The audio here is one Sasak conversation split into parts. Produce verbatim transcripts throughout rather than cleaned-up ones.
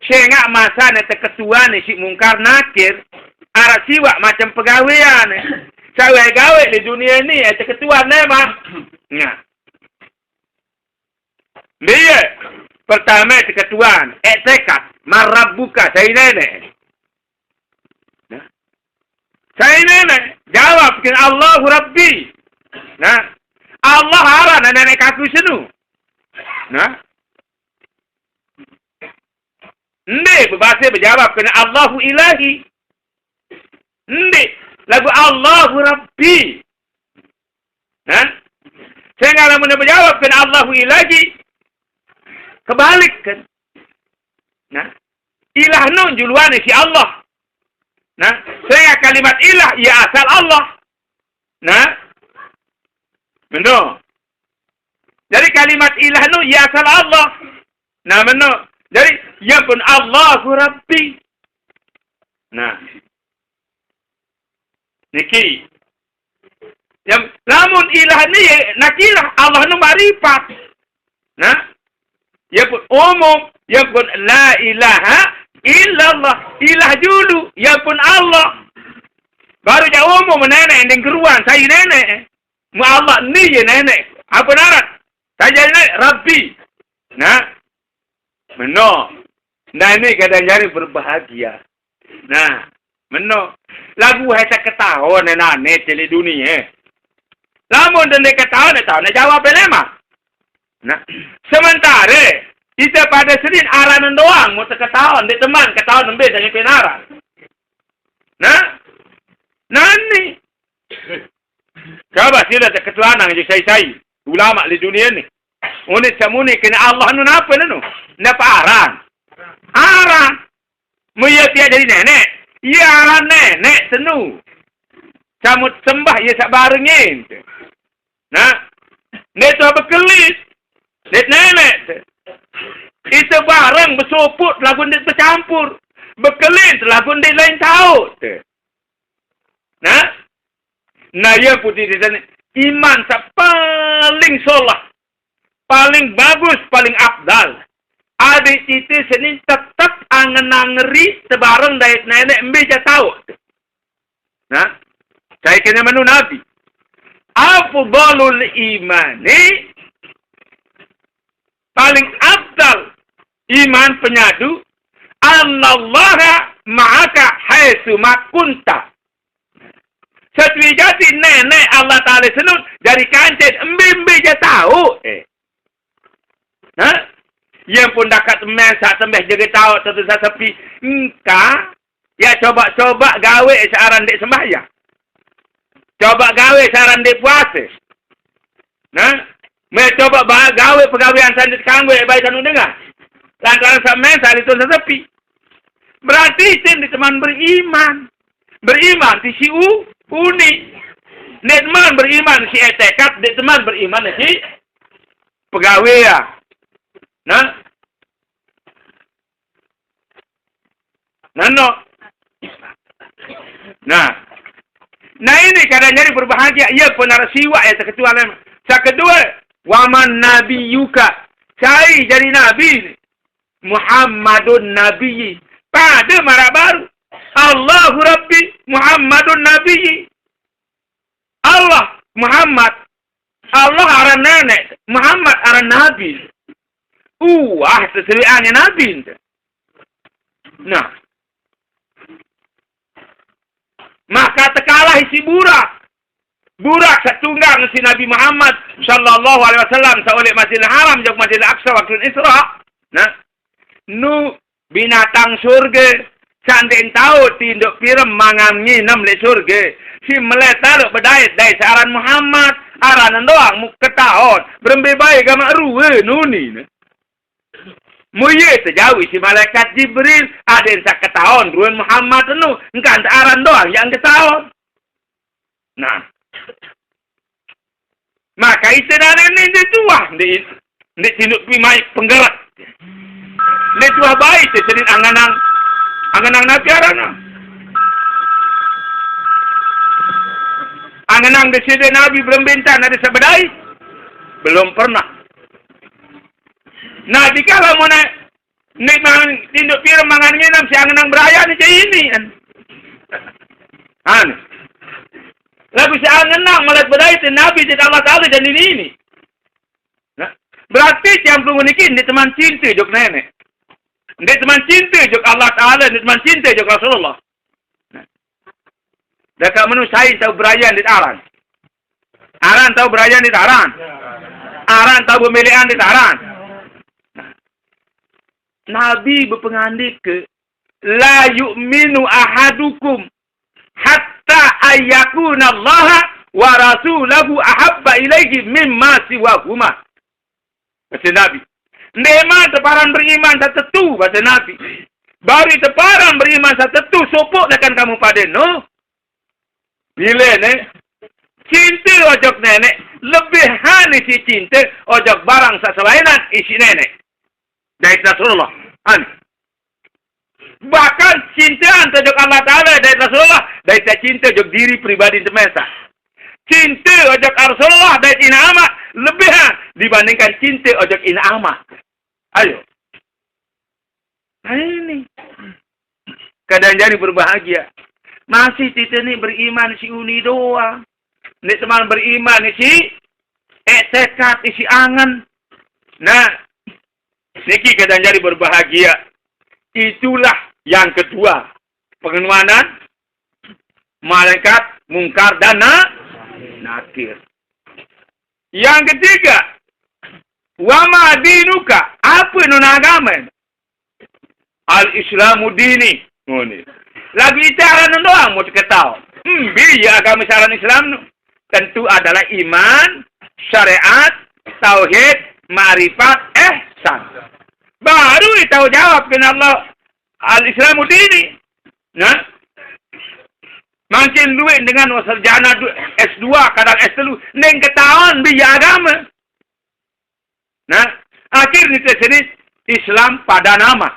Sengaq masane teketuan siq Mungkar Nakir, araq siwaq macem pegawean. Saq wae gawe leq dunie ni, eh, teketuan lemaq. Nah. Mbe ie? Pertame teketuan, iktikad, man rabbuka, sai neneq. Nah. Sai neneq? Jawab kin, Allahu Rabbi. Nah. Allah aran neneq kaku senu. Nah. Ndeq bebase bejawab kene Allahu ilahi. Ndeq. Laguq Allahu Rabbi. Nah. Sehingge lamun bejawab kene Allahu ilahi, kebalik kan. Nah. Ilah nu juluan siq Allah. Nah. Sehingge kalimat ilah, ie asal Allah. Nah. Bener. Jari kalimat ilah nu ie asal Allah. Nah, meno. Jari, ie pun Allahu Rabbi. Nah. Niki. Yang lamun ilah ni nakirah, Allah nu makrifat. Nah. Ie pun umum, ie pun la ilaha illallah. Ilah julu, ie pun Allah. Baruq jaq umum neneq, ndeq keruan, sai neneq. Mu Allah ni ie neneq. Ape aran? Sai neneq, Rabbi. Nah. Meno. Nah, ini kadang jari berbahagia. Nah, meno. Laguq hai teketaon enane leq dunie. Lamun ndeq ketaon, taon jawab lemaq. Nah, sementare ite pade sediq aran doang, mu teketaon, ndeq teman ketaon mbe saq nyepen aran. Nah, nani? Coba side teketuan nang je sai-sai ulama leq dunie ni. Unin saq muni kene Allah nu nape nenu? Nape aran? Aran. Mu ie piaq jari neneq, ie aran neneq senu. Samut sembah ie saq barengin. Nah, ndeq tuah bekelit, ndeq neneq. Ite bareng besopoq laguq ndeq becampur. Bekelin laguq ndeq lain taoq. Nah, nah, ie pun ite seni iman saq paling solah, paling bagus, paling afdal. Adeq ite seni tetep angen-angeri tebareng dait neneq mbe jaq taoq. Nah, sai kene menu Nabi. Afdalul imani, paling afdal iman penyadu, annallaha ma'aka haitsu ma kunta. Setuju jati neneq Allah Taala senun jari kancen mbe-mbe jaq taoq. Eh. Hah? Ie pun dakat meh saq tembeh jege taoq tetu saq sepi. Engka, ya coba-coba gawe saq aran ndeq sembahyang. Coba gawe saq aran ndeq puase. Nah, meh coba ba-, gawe pegawean saq ndeq kanggo bae sanu dengah. Lantaran saq meh saq litun saq sepi. Berarti ite ndeq teman beriman. Beriman ti si u-, uni. Ndeq teman beriman si etekat, ndeq teman beriman si pegawean. Nah. Nano. Nah. Nah, ini kadang jari berbahagia. Ie pun araq siwaq ya teketuan. Saq kedue, waman nabiyuka. Sai jari nabi? Muhammadun Nabi. Pade maraq baruq. Allahu Rabbi, Muhammadun Nabi. Allah, Muhammad. Allah aran neneq, Muhammad aran nabi. Uah tesewiqange nabi ente. Nah. Maka tekalahi si Burak. Burak saq tunggang siq Nabi Muhammad sallallahu alaihi wasallam, saq uleq Masjidil Haram jok Masjidil Aqsa waktu Isra. Nah, nu binatang surge, saq ndeq taoq tindoq pirem mangan nginem leq surge. Si mele taroq bedait dait saq aran Muhammad, aran doang mu ketaon. Berembe bae gamaq rue nunine. Mu ie tejauq siq malaekat Jibril, adeqn saq ketaon ruen Muhammad enu, engkan saq aran doang yaq ketaon. Nah. Maka ite nane ndeq tuah, ndeq, ndeq tindoq pi mai penggerak. Ndeq tuah bae ite seniq angenang, angenang nabi aranne. Angenang Deside Nabi berembe ntan adeq saq bedait? Belum pernah. Nah, dikala mone Ndeq mangan, tindoq pire mangan nginem, siq angen-angen beraye ni caq ini, kan. Anu. Laguq siq angen-angen melet bedait Nabi dait Allah Taala jaq nini-nini. Nah, berarti tiang pelungguh niki ndeq teman cinte jok Neneq. Ndeq teman cinte jok Allah Taala, ndeq teman cinte jok Rasulullah. Nah. Dakaq menu sai tao beraye ndeq aran. Aran tao beraye ndeq aran. Aran tao bemeleqan ndeq aran. Nah. Nabi bepengandike, "La yu'minu ahadukum hatta ayyakuna Allah wa rasulahu ahabba ilaihi mimma siwahuma." Base Nabi. "Ndeqman teparan beriman saq tetu," base Nabi. "Baruq teparan beriman saq tetu sopoq lekan kamu pade no." Bile ne? Cinte ojok Neneq lebihan isiq cinte ojok barang saq selaenan isiq Neneq dait Rasulullah. An. Bahkan cintean ojok Allah Taala dait Rasulullah, dait cinte ojok diri pribadi temesaq. Cinte ojok Rasulullah dait inaq amaq lebihan dibandingkan cinte ojok inaq amaq. Ayo. Nah, ini. Kadang jari berbahagia. Masih ite ni beriman isiq uni doang. Ndeq teman beriman isiq ektekat, isiq angen. Nah, niki kadang jari berbahagia. Itulah yang kedua. Pengenuanan malaikat Mungkar dan Na-, Nakir. Yang ketiga, "Wa ma dinuka?" Ape nun agame? "Al-Islamu dini." Ngene. Laguq ite aran nun doang mut ketaon. Mbe ie agame saq aran Islam nu? Tentu adalah iman, syariat, tauhid, makrifat, ihsan. Baruq ite jawab kene Allah, "Al-Islamu dini." Nah, mangkin lueq dengan sarjana du-, S dua, kadang S telu, ndeq ketaon mbe ie agame. Nah, akhir nike sini Islam pada nama.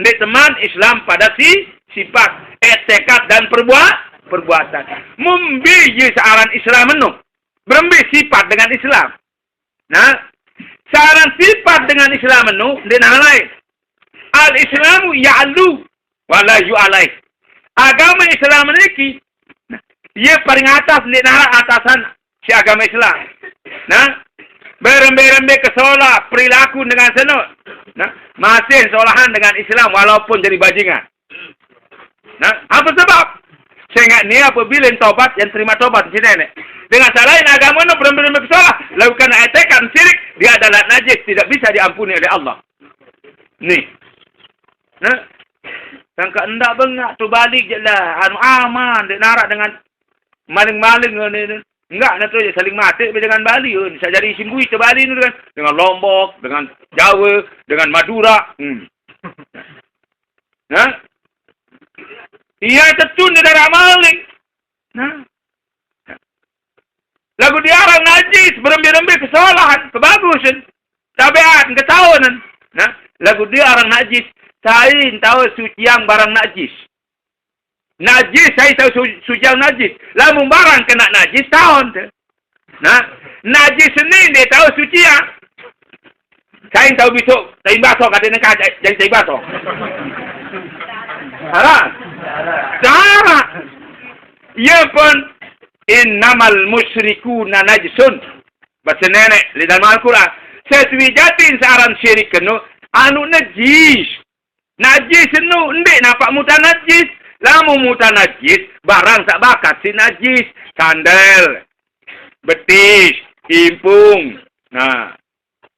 Ndeq teman Islam pada si-, sifat, ektekat dan perbua-, perbuatan. Mun mbe ie saq aran Islam eno? Berembe sifat dengan Islam? Nah, saq aran sifat dengan Islam eno ndeq nahe lain. Al-Islamu ya'lu wa la yu'alaih. Agame Islam niki, nah, ie paling atas, ndeq naraq atasan siq agame Islam. Nah, berembe-rembe kesolah perilaku dengan seno. Nah, masih solahan dengan Islam walaupun jari bajingan. Nah, ape sebab? Sengaq ni apabile tobat, yang terima tobat isiq Neneq. Dengan saq lain agame no berembe-rembe kesolah, laguq karena ektekat sirik, dia adalah najis, tidak bisa diampuni oleh Allah. Nih. Nah, sangkaq ndaq bengaq tu balik je lah. Anu aman, ndeq naraq dengan maling-maling ni. Enggak, nah tu je saling mateq be dengan Bali. Saq jari isiq bui tu Bali ni kan. Dengan Lombok, dengan Jawa, dengan Madura. Hmm. Nah. Ie tetu ndeq araq maling. Nah. Laguq die aran najis, berembe-rembe kesolahan, kebagusen, tabeat, ketaonen. Nah, laguq die aran najis, sai tao suciang barang najis. Najis, sai tao su-, suciang najis. Lamun barang kenaq najis, taon te. Nah, najis ni ndeq tao suciang. Sai tao bisoq tai basoq, kate nengkah jari tai basoq. Araq? Araq. Ie pun, "Innamal musyrikuna najsun." Base Neneq leq dalem Al-Qur'an. Sesuai jatin saq aran syirik eno, anu najis. Najis eno ndeq nampaq mutanajis. Lamun mutanajis, barang saq bakat siq najis. Sandel, betis, impung. Nah,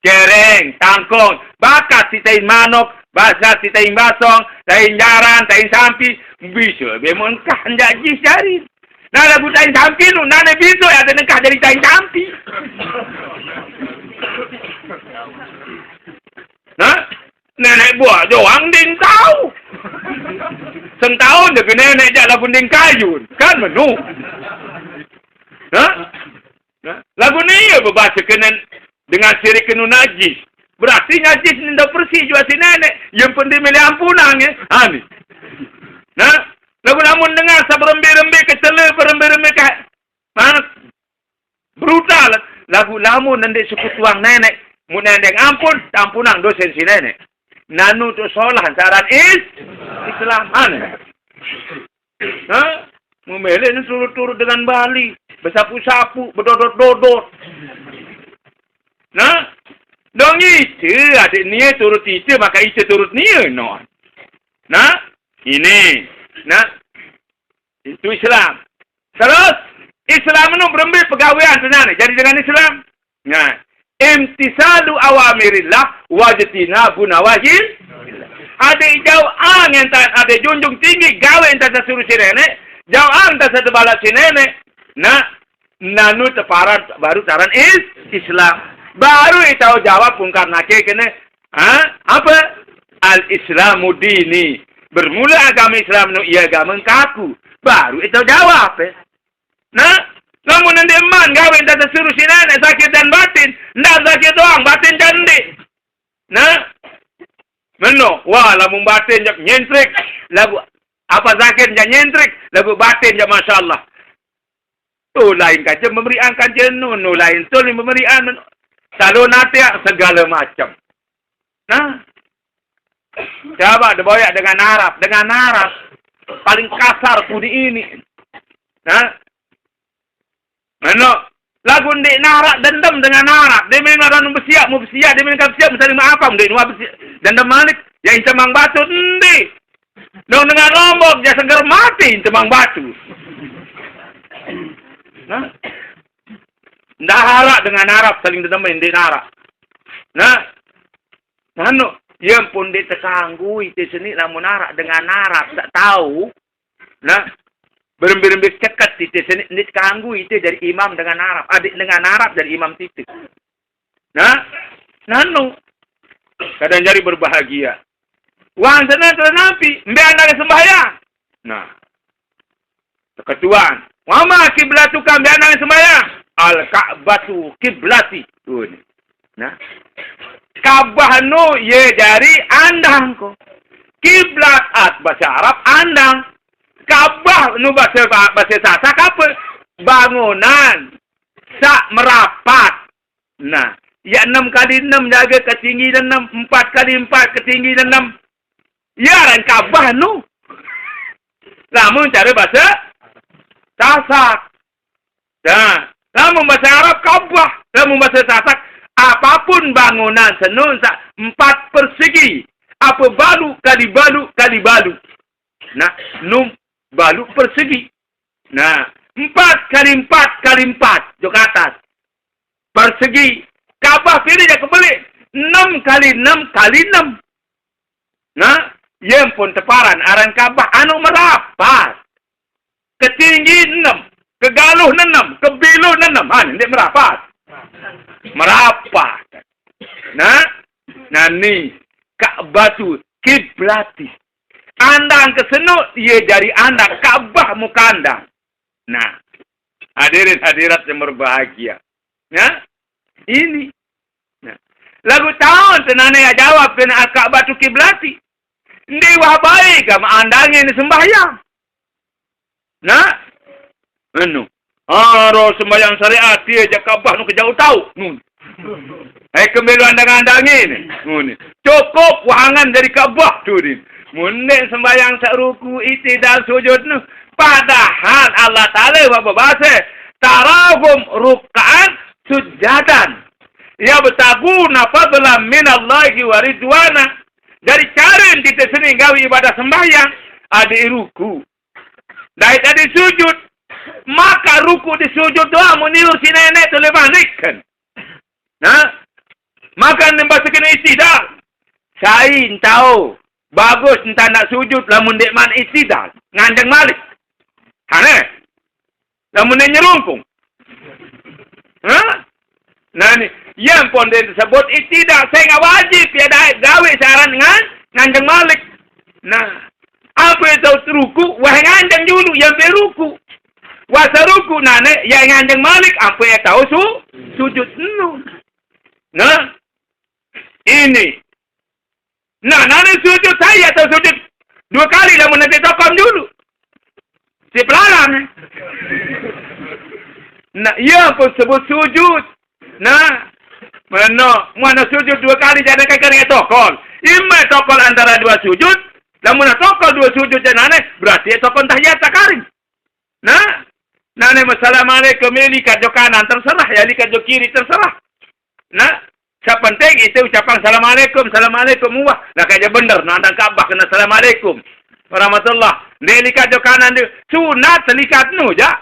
cereng, tangkong, bakat siq tain manok, bakat siq tain basong, tain jaran, tain sampi, bisoq be mengkah najis jari. Nah, laguq tain sampi nu nane bisoq ate nengkah jari tain sampi. Nah, Neneq buaq doang ndeq tao. Sentaun deh Neneq jaq laguq ndeq kayun, kan menu. Nah, Nah, laguq ni ie bebase kenen dengan syirik enu najis. Berarti najis ni ndaq bersih juaq siq Neneq. Ie pun ndeq mele ampunang, eh. Ha, ni. Nah, laguq lamun dengan saq berembe-rembe kecele, berembe-rembe ka-, nah, brutal, laguq lamun ndeq sekutuang Neneq, mun Neneq ampun, ampunang dose siq Neneq. Nanu tu solah saran is Islam. Aneh. Ha? Memilih ni turut-turut dengan Bali, besapu-sapu, bedodot-dodot. Nah, dong ite adik nie turut ite, maka ite turut nie, no. Nah, ini, nah, itu Islam. Terus, Islam nu berembe pegawean tenan, jadi dengan Islam. Nah, imtisalu awamirillah wajtinabu nawahil. Ade jauh ang yang tak ade junjung tinggi gawe yang tak suruh si nenek, jauh ang tak satu balat si nenek. Nah, nanu teparan baru taran is Islam. Baru itau jawab pungkar nake kene, ha? Apa? Al Islamu dini. Bermula agama Islam nu ia agama kaku. Baru itau jawab, eh. Nah, lamun ndeq man gawe ndak tesuruh si nenek zahir dan batin, ndak zahir doang, batin jaq ndeq. Nah, meno, wah, lamun batin jaq nyentrik, laguq apa zahir jaq nyentrik, laguq batin jaq masyaallah. Tuh lain kance memberi angkan jenu, nu lain tuh memberi anu. Selalu nate segala macam. Nah, coba diboyaq dengan Arab, dengan Arab. Paling kasar pun ini. Nah, meno, laguq ndeq naraq dendem dengan Arab. Dia main orang besiaq, mau besiaq, dia main besiaq, mencari maaf, ndeq nuah besiaq. Dendem malik, ya ince mang batu, ndeq. Dong dengan Lombok, ya seger mati, ince mang batu. Nah, ndak araq dengan Arab saling dendem, ndeq naraq. Nah, Nano, ye pun ndeq tekanggu ite seni lamun araq dengan Arab, tak tau. Nah, berembe-rembe ceket ite seni ndeq tekanggu ite jari imam dengan Arab, adeq dengan Arab jari imam tite. Nah, nano, kadang jari berbahagia. Wah, seneng terus nampi, mbe anake sembahyang. Nah, Ketuan. Wa ma kiblatuka, mbe anake sembahyang? Al-Ka'batu kiblati. Tuh ni. Nah. Ka'bah nu ye jari andang ko. Kiblat at base Arab andang. Ka'bah nu base, base Sasak ape? Bangunan saq merapat. Nah, ya enem kali enem jage ketinggi enem, empat kali empat ketinggi enem. Ya aran Ka'bah nu. Lamun care base Sasak. Nah, lamun base Arab Ka'bah, lamun base Sasak, apapun bangunan senun saq empat persegi, ape baluq kali baluq kali baluq. Nah, nu baluq persegi. Nah, empat kali empat kali empat, jok atas. Persegi. Ka'bah pire jaq kebeleq? Enem kali enem kali enem. Nah, ye pun teparan aran Ka'bah anu merapat. Ketinggi enem, kegaluh enem, kebiluh enem. Han, ndeq merapat. Merapat. Nah, nani Ka'batu kiblati. Andang kesenu, ye jari andang, Ka'bah mukandang. Nah, hadirin hadirat yang berbahagia. Ya, ini. Nah. Laguq taun tenane ya jawab kene Al-Ka'batu kiblati. Ndeq wah bae gama andange ne sembahyang. Nah, anu. Aro sembahyang syariat, ie jaq Ka'bah nu kejauh tau. Nun. Hai kembelu andang-andange ne. Nun. Cukup wahangan dari Ka'bah tu din. Mun ndeq sembahyang saq ruku, itidal, sujud nu. Padahal Allah Taala wah bebase, "Tarahum ruk'an sujjadan. Yabtaguna fadlan minallahi wa ridwana." Jari care ite seni gawe ibadah sembahyang, adeq ruku. Dait adeq sujud. Maka ruku di sujud doang mun niru si neneq tu leman neken. Nah, maka nembah sekene itidal. Sai entao. Bagus entan naq sujud lamun ndeqman itidal. Nganjeng malik. Aneh. Lamun ndeq nyerungkung. Hah? Nah, ni, ye pun ndeq tesebut itidal, sengaq wajib ye dait gawe saran ngan-, nganjeng malik. Nah, ape tau ruku, wah nganjeng julu, ye mbe ruku. Wah seruku nane, ye nganjeng malik, ape tau su-, sujud. Enu. Nah, ini. Nah, nane sujud sai atau sujud due kali lamun nate tokom julu. Si pelalang, eh. Nah, ye pun sebut sujud. Nah, meno, mano sujud due kali jane kagak ngetokol. Imma tokol antara dua sujud, lamun tokol dua sujud jaq nane, berarti tokol tahiyat takarim. Nah, nane assalamualaikum, ya likat jok kanan, terserah, ya likat jok kiri, terserah. Nah, sepenting itu ucapan assalamualaikum, assalamualaikum, wah, nah, kaya bener, nandang Ka'bah kena assalamualaikum warahmatullah. Ndeq likat jok kanan, ndeq sunat, selikat nu jaq.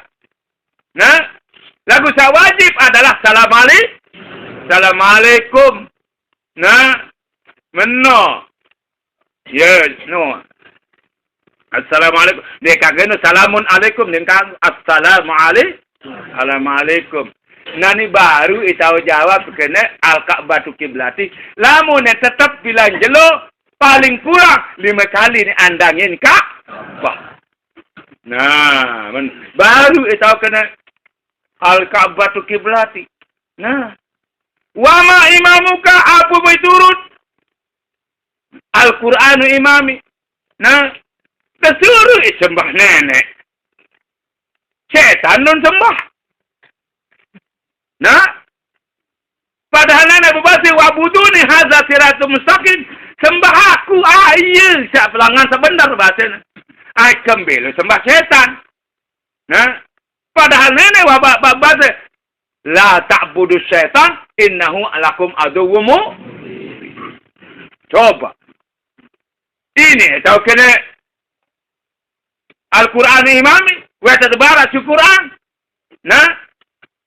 Nah, laguq saq wajib adalah salam alai-, assalamualaikum. Nah, meno. Ye, no. Assalamualaikum. Ndeq kangge no salamun alaikum, ndeq kang-, assalamu alai-, assalamualaikum. Nah, ni baru itau jawab kene al-Ka'batu kiblati. Lamun tetep bilang jelo, paling kurang lime kali ni andangin Ka'bah. Nah, men-, baru itau kene al-Ka'batu kiblati. Nah. Wa ma imamuka, ape beturut Al-Qur'anu imami. Nah, tesuruh sembah neneq. Setan nun sembah. Nah, padahal neneq bebase, "Wa'buduni hadza siratun mustaqim." Sembah aku, ah, iye, saq pelangan sebener basene. Ai kembel sembah setan. Nah, padahal neneq wah ba-, ba-, base, "La ta'budu syaitan, innahu lakum aduwwum mu-." Coba. Ini tau kene Al-Qur'an imami, wah tetebaraq si Qur'an. Nah,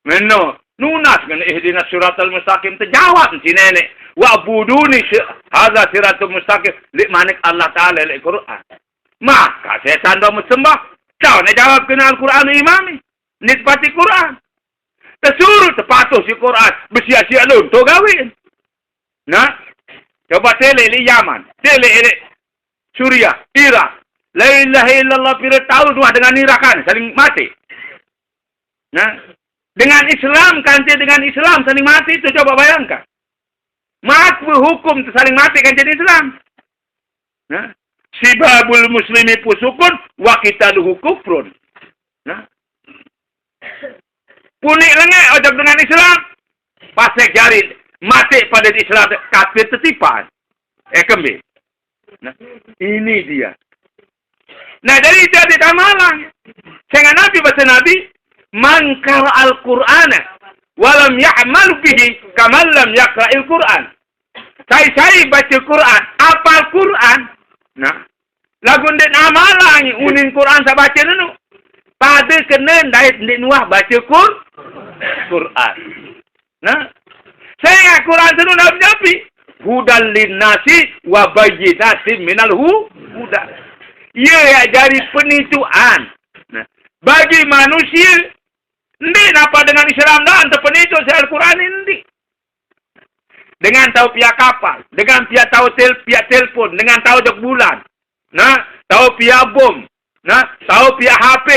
meno, nunas ngen ihdinas siratal mustaqim, tejawab si neneq, "Wa'buduni si-, hadza siratul mustaqim," leq manik Allah Taala leq Qur'an. Maka setan do mesembah, tau ne jawab kene Al-Qur'an imami. Nit pati Qur'an. Tesuruh tepatuh si Qur'an, besiaq-siaq lonto gawen. Nah, coba tele leq Yaman, tele leq Suriah, Irak. La ilaha illallah pire taun wah dengan Irak kan saling mate. Nah, dengan Islam, kance dengan Islam saling mate itu, coba bayangkan. Mak hukum saling mate kance Islam. Nah, sibabul muslimi fusukun wa qitaluhu kufrun. Nah, puniq lengeq ojok dengan Islam, pasek jari, mate pade Islam, kafir tetipan. Eh, kembe. Nah, ini dia. Nah, jadi itu ada tamalang. Sengaq Nabi, base Nabi, "Man qara'al Qur'ana wa lam ya'mal bihi kaman lam yaqra'il Qur'an." Sai-sai bace Qur'an, apal Qur'an. Nah, laguq ndeq namalang unin Qur'an saq bace nenu. Pade kene ndait ndeq nuah bace Qur-, Qur'an. Nah, sengaq Qur'an senu napi-napi? Hudan linnasi wa bayyinatin minal hu-, huda. Ie yaq jari penituan. Nah, bagi manusie, ndeq napi dengan Islam doang tepenitu siq Al-Qur'an, ndeq. Dengan tao piaq kapal, dengan piaq tao tel-, piaq telpon, dengan tao ojok bulan. Nah, tao piaq bom. Nah, tao piaq H P,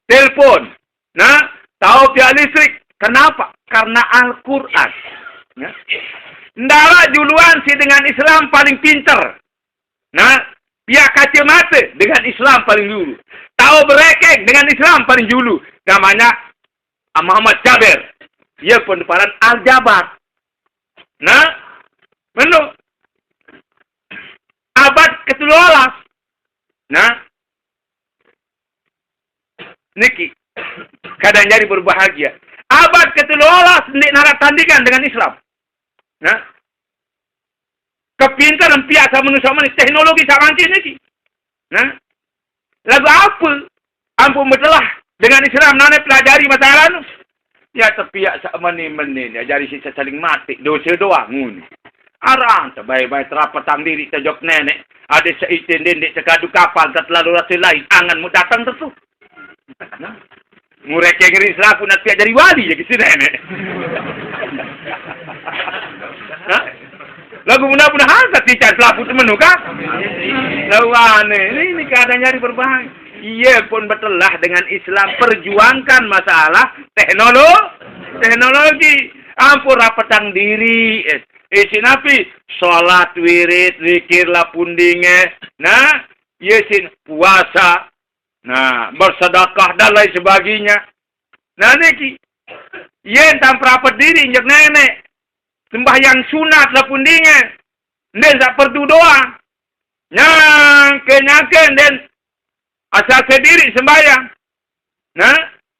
telpon. Nah, tao piaq listrik. Kenapa? Karena Al-Qur'an. Ya. Ndaraq juluan siq dengan Islam paling pinter. Nah, piaq kacemate dengan Islam paling julu. Tao berekeng dengan Islam paling julu. Namanya Muhammad Jaber. Ie pun teparan Al-Jabar. Nah, meno. Abad ketelu olas. Nah, niki. Kadang jari berbahagia. Abad ketelu olas ndeq naraq tandingan dengan Islam. Nah, kepinteran piaq saq menu saq meni, teknologi saq mangkin niki. Nah, laguq ape? Ampun betelah dengan Islam, nane pelajari masalah nu. Ya, tepiaq saq meni-meni, ya, jari sisa saling mate, dose doang, ngono. Arang tebae-bae terapetang diriq tejok neneq. Ade seitin dendeq tekadu kapal, tetelalu rase lain, angen mu dateng tetu. Nah, mureke ngeri selapuq nat piaq jari wali jage sine ne. Nah, laguq mudah-mudahan setican selapuq temenu, kan? Lawane, ini, ini keadaan jari berbahaya. Ie pun betelah dengan Islam, perjuangkan masalah teknolo-, teknologi. Ampun rapetang diriq. Eh, isiq napi? Salat, wirid, zikir, lapun dinge. Nah, ie sin puasa. Nah, bersedekah dan lain sebagainya. Nah, niki. Yen tan perapet diriq njek neneq. Sembahyang sunat lapun dinge. Ndeq saq perdu doang. Nyangke-nyangke ndeq asal sedirik sembahyang. Nah,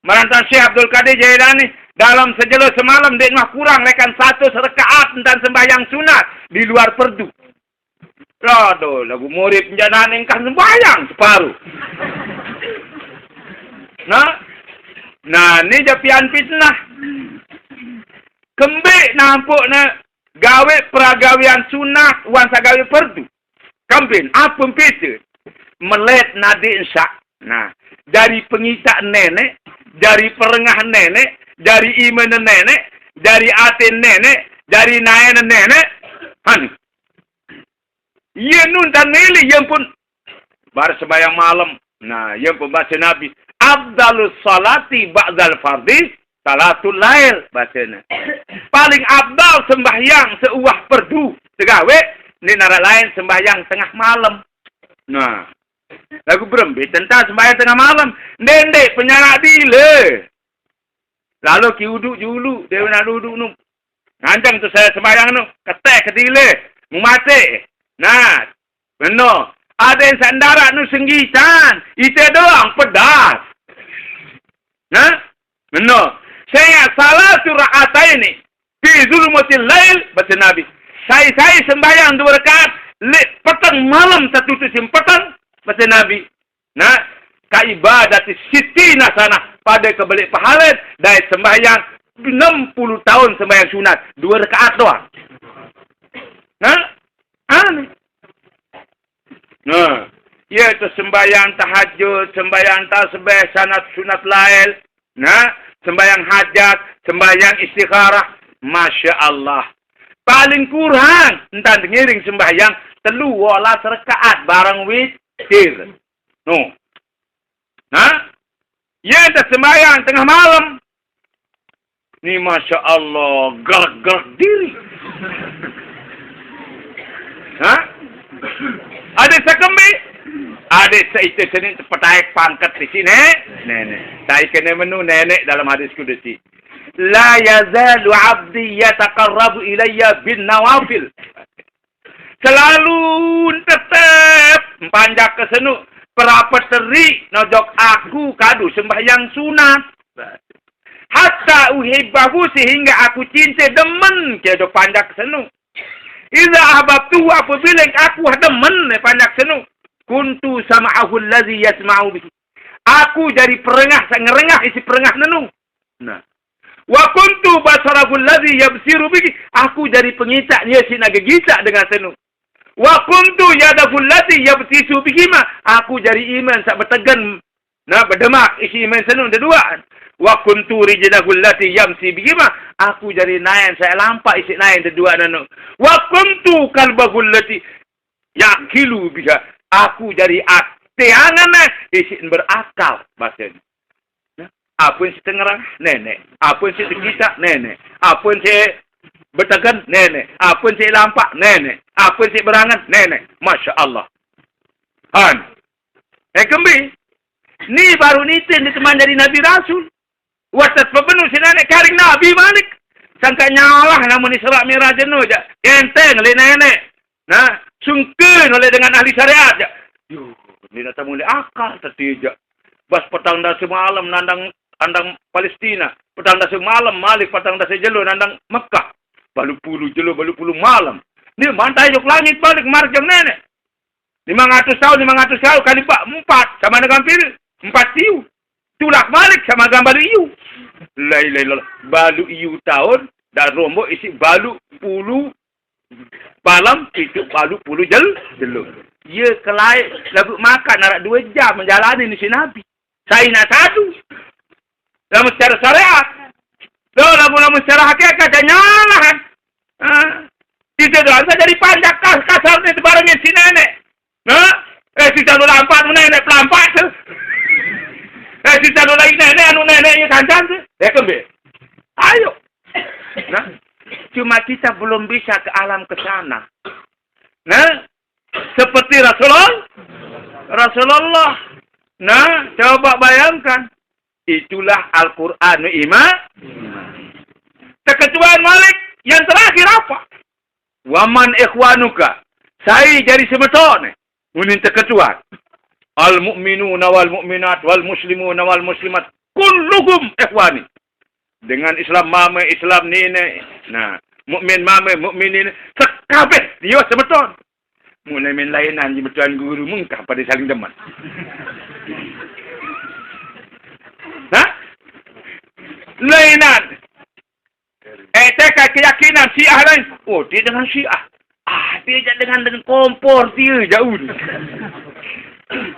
maraq ntan Syekh Abdul Qadir Jailani, dalem sejelo semalem ndeq nuah kurang lekan satus rekaat ntan sembahyang sunat di luar perdu. Aduh, laguq murid njanan engkah sembahyang separo. Nah, nah, ni japian fitnah. Kembeq nampukne gawe peragawean sunat wan saq gawe perdu. Kembeq, ape bede? Melet nadi ensaq. Nah, jari pengitaq neneq, jari perengah neneq, jari imenen neneq, jari aten neneq, jari naenen neneq. Han. Ie nun tan mele, ie pun bar sembahyang malem. Nah, ie pun base Nabi, "Afdalus salati ba'dal fardhi salatul lail," basene. Paling afdal sembahyang seuwah perdu tegawe, ndeq naraq lain sembahyang tengah malem. Nah, laguq berembe tentang sembahyang tengah malem? Ndeq-ndeq penyalaq dile. Lalo ki uduq julu, dewe naq uduq nu. Nganjeng tu saya sembahyang nu, ketek kedile, mumate. Nah, beno. Adeq saq ndaraq nu senggitan, ite doang pedas. Nah, beno. Sengaq salatu rak'ataini fi zulmatil lail, base Nabi. Sai-sai sembahyang due rekaat leq peteng malem, tetutuq siq peteng, base Nabi. Nah, ka ibadati sittina sanah, pade kebeleq pahalen dait sembahyang enem puluh taun sembahyang sunat, due rekaat doang. Nah, aneh. Nah, ie to sembahyang tahajud, sembahyang tasbih, sanat sunat lail, nah, sembahyang hajat, sembahyang istikharah, masya Allah. Paling kurang, entan ngiring sembahyang telu olas rekaat bareng witir. No. Nah, yen te sembahyang tengah malem, ni masya Allah, gerak-gerak diri. Hah? Adeq sekembe? Adeq seite seni tepetaek pangket di sini, neneq. Sai kene menu neneq dalam hadis kudusi. "La yazalu abdi yataqarrabu ilayya bin nawafil." Selalu tetep mpanjak ke senu, perape teriq nojok aku kadu sembahyang sunat. Hatta uhibbahu, sehingga aku cinte demen ke ojok panjak ke senu. Idza ahbabtuhu, apabile aku demen panjak senu. Kuntu sam'ahu allazi yasma'u bihi. Aku jari perengah saq ngerengah isiq perengah nenu. Nah. Wa kuntu basarahu allazi yabsiru bihi. Aku jari pengitaq nie siq nage gitaq dengan senu. Wa kuntu yadahu allati yabtisu bihima. Aku jari imen saq betegen, nah, bedemak isiq imen senu deduaq. Wa kuntu rijlahu allati yamsi bihima. Aku jari naen saq lampaq isiq naen deduaq nenu. Wa kuntu qalbahu allati yaqilu biha. Aku jari ate angen isiq berakal, basene. Nah, ape siq tengerah, neneq. Ape siq tegitaq, neneq. Ape siq betegen, neneq. Ape siq lampaq, neneq. Ape siq berangen, neneq. Masya Allah. Han. Eh, kembe? Ni baruq nite ndeqman jari nabi rasul. Wah, tet pepenu siq neneq karing nabi malik. Sangkaq nyalah lamun Isra Mi'raj eno jaq. Enteng leq neneq. Nah, sungke noleh dengan ahli syariat jaq. Yuh, ndeq temu leq akal teti jaq. Bas petang dase malem nandang, nandang Palestina. Petang dase malem malik, petang dase jelo nandang Mekah. Baluq pulu jelo, baluq pulu malem. Ndeq mantai jok langit malik marjang neneq. Limang atus taun, limang atus taun kali empat, empat, sama dengan pire? Empat iu. Tulak malik sama dengan baluq iu. La ilaha illallah. Baluq iu taun, daq romboq isiq baluq pulu malem, pituq baluq pulu jel-, jelo. Ye kelaeq laguq makan araq due jam menjalani ni si Nabi. Sai naq sadu. Lamun secara syariat. Loh, lamun, lamun secara hakikat, jaq nyalah, kan? Ah. Ite doang saq jari panjak kas-, kasar ni tebarengin si neneq. Nah? Eh, si calo lampak tu neneq pelampak tu. Eh, si calo lagi neneq, anu neneq ye kancan tu. Eh, kembe? Ayo. Nah? Cuma kita belum bisa ke alam ke sana. Nah? Seperti Rasulul-, Rasulullah. Nah, coba bayangkan. Itulah Al-Qur'anu ima-, Terkecuali malik, yang terakhir apa? Wa man ikhwanuka? Sai jari semeton? Unin teketuan. Al mu'minuna wal mu'minat wal muslimuna wal muslimat kulluhum ikhwani. Dengan Islam mame, Islam nine. Nah, mukmin mame, mukmin nine. Sekabeh dia semeton. Mulai main lainan di betuan guru mengkah pada saling demen. Hah? Lainan. Eh, teka keyakinan Syiah lain. Oh, dia dengan Syiah. Ah, dia je dengan, dengan kompor dia jauh ni.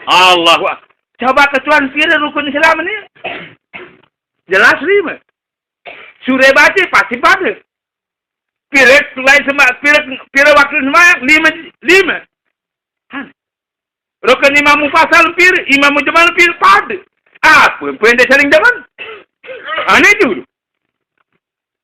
Allahu Ak-, coba ke tuan kira rukun Islam ni. Jelas lima. Sure baca pasti pada. Pira lain sema-, pira, pira waktu sembahyang? Lima, lima. Ha. Rukun imam mufassal pira, imam mujmal pira, pada. Apa pun dia saling demen. Ha, ni dulu.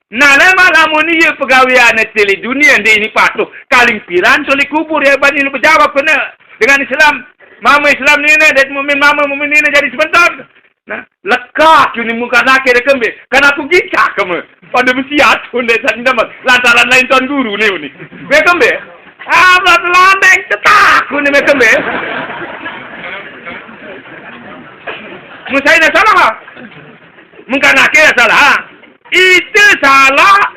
Nah, lama-lama ni ya pegawai anak tili dunia dia ini patuh. Kaling piran sulit kubur ya bani lu berjawab kena dengan Islam. Mama Islam ni ni, dia mukmin mama mukmin ni ni jadi sebentar. Nah, lekak ni Mungkar Nakir dia kembe. Kan aku gicah keme. Pada mesti atun dia tak nama. Lantaran lain tuan guru ni ni. Dia kembe. Ah, berat landeng cetak ni dia kembe. Musai dah salah. Mungkar Nakir salah. Itu salah.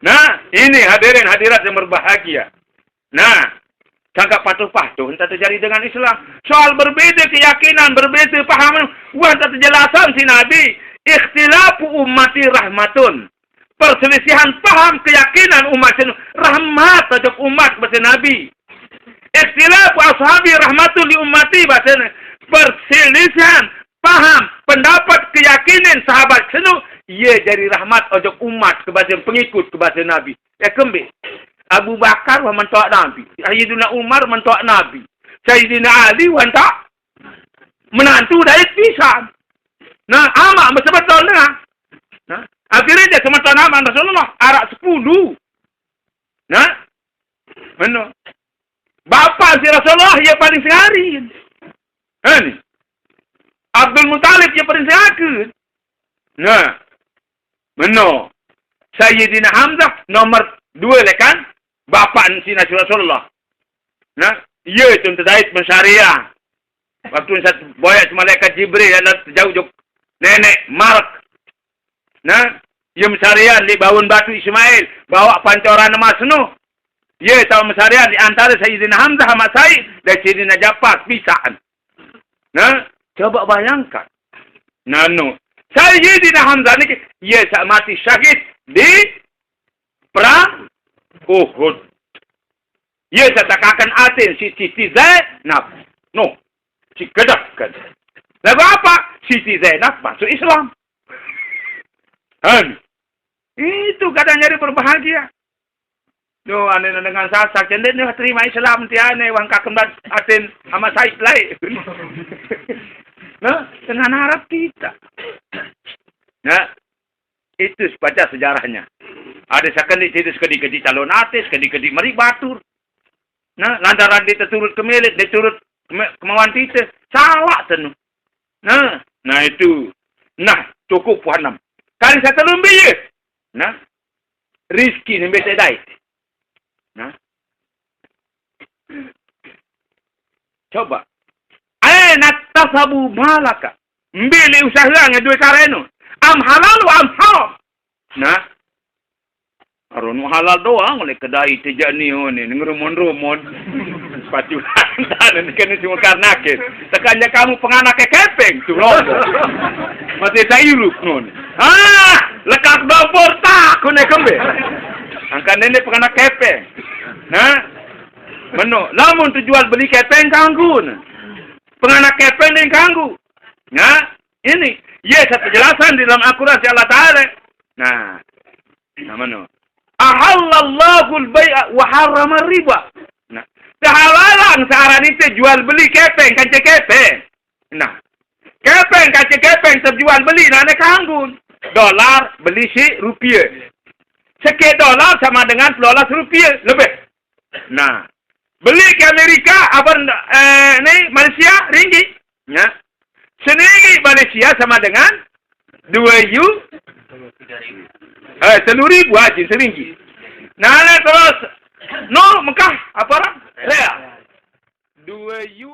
Nah, ini hadirin hadirat yang berbahagia. Nah, sangka patuh-patuh entah terjadi dengan Islam. Soal berbeda keyakinan, berbeda paham, wah entah terjelasan si Nabi. Ikhtilafu ummati rahmatun. Perselisihan paham keyakinan umat sinu rahmat tajak umat bahasa Nabi. Ikhtilafu ashabi rahmatun li ummati bahasa Nabi. Perselisihan paham, pendapat, keyakinan sahabat sinu, ia jadi rahmat ojok umat ke bahasa pengikut ke bahasa Nabi. Ya kembe. Abu Bakar wah mentok Nabi. Sayyidina Umar mentok Nabi. Sayyidina Ali wah tak menantu dari pisan. Nah, amak betul-betul nah. Nah, akhirnya dia semeton aman Rasulullah arak sepuluh. Nah, mana? Bapak si Rasulullah ia paling sengari. Ha ni. Abdul Muttalib ia paling sengaka. Nah, mana? Sayyidina Hamzah nomor dua lekan bapak si Nabi Rasulullah. Nah, ia tu terjahit mensyariah. Waktu sat boyak si malaikat Jibril yang terjauh jok nenek Mark. Nah, ia mesarian di bawon batu Ismail, bawa pancoran emas noh. Ia tahu mesarian di antara Sayyidina Hamzah amat Said dan Sayyidina Jafar pisaan. Nah, coba bayangkan. Nano, Sayyidina Hamzah ni ia sak mati syahid di perang Uhud. Ia sak takakan atin si Siti Zainab. Noh, si kedapkan. Lagu apa? Siti Zainab masuk Islam. Han. Itu kadang jadi berbahagia. Yo, ane dengan sasak, cendek ni terima Islam, tiane wang kakem dat atin amat Said lai. Nah, dengan harap kita. Nah, itu baca sejarahnya. Ada sekali cerita sekali-kali calon artis, sekali-kali meri batur. Nah, lantaran dia terturut kemelit, dia turut keme-, kemauan kita. Salah tenu. Nah, nah itu. Nah, cukup puhanam. Kali satu lumbi ya. Nah, rizki ni biasa dai. Nah. Coba. Aina tasabu malaka. Mbili usaha nge duwe kareno. Am halal am haram. Nah. Aron halal doang oleh kedai tejak ni, oh, ni ngerumon-rumon. Paculan dan kena cuma karena ke. Tekannya kamu penganak kepeng tu lobo. Masih tak irup nun. Ah, lekak dopor tak kena kembe. Angkan nenek penganak kepeng. Nah. Meno, lamun tu jual beli kepeng kanggu. Penganak kepeng ni kanggu. Nah, ini. Ya, satu jelasan di dalam Al-Quran si Allah Ta'ala. Nah. Nah, meno. Ahallallahu al-bai'a wa harrama riba. Nah, kehalalan searah ni teh jual beli kepeng, kance kepeng. Nah, kepeng, kance kepeng terjual beli, nah, ni kanggun. Dolar beli si rupiah. Sikit dolar sama dengan dua belas rupiah lebih. Nah, beli ke Amerika, apa, eh, ni, Malaysia, ringgit. Ya. Seringgit Malaysia sama dengan dua yu-, eh, sepuluh ribu aja seringgit. Nah, nah, terus Nol Mekah apa orang? Saya. Dua U